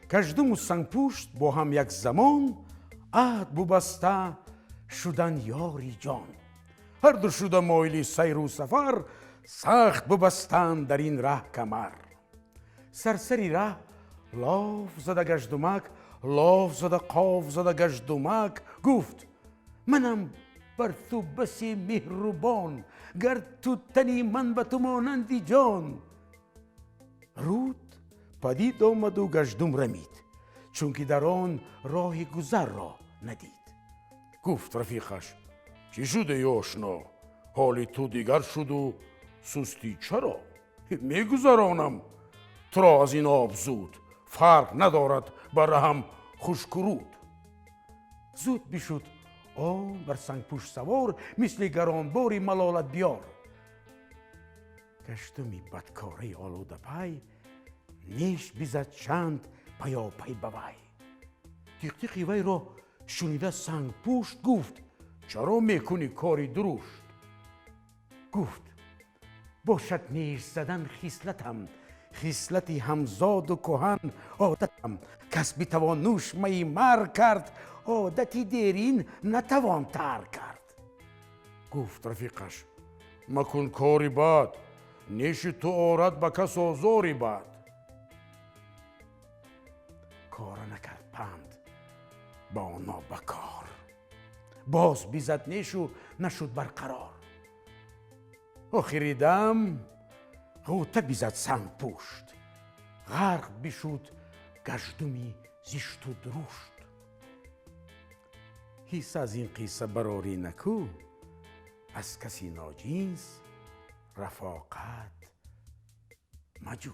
Каждуму сангпушт бо ҳам як замон аҳд бубаста шудан ёри ҷон. Ҳарду шуда моили сайру сафар, сахт бубастанд дар ин раҳ камар. Сарсари раҳ лоф зада Гаждумак, лоф зада, қоф зада Гаждумак гуфт: «Манам бар ту басе меҳрубон, гар ту тани ман ба ту монанди ҷон». Руд падид омаду Гаждум рамид, чунки дар он роҳи гузарро надид. Гуфт рафиқаш: «Чӣ шуд, эй ошно? Ҳоли ту дигар шуду сустӣ чаро? Мегузаронам туро аз ин об зуд, фарқ надорад ба раҳам хушку руд». Зуд бишуд он бар сангпӯш савор, мисли гаронбори малолат биёр. Гаштуми бадкораи олудапай неш бизад чанд паёпай ба вай. Тиқтиқи вайро шунида, сангпушт гуфт: «Чаро мекунӣ кори дурушт?» Гуфт: «Бошад неш задан хислатам, хислати ҳамзоду кӯҳан одатам. Кас битавон нӯш майи марг кард, одати дерин натавон тарк кард». Гуфт рафиқаш: «Макун кори бад, неши ту орад ба кас озори бад». Кора накард панд ба он нобакор, боз бизад нешу нашуд барқарор. Охири дам ғӯта бизад сангпушт, ғарқ бишуд Гаждуми зишту дурушт. Ҳисса аз ин қисса барорӣ накӯ, аз каси ноҷинс рафоқат маҷӯ.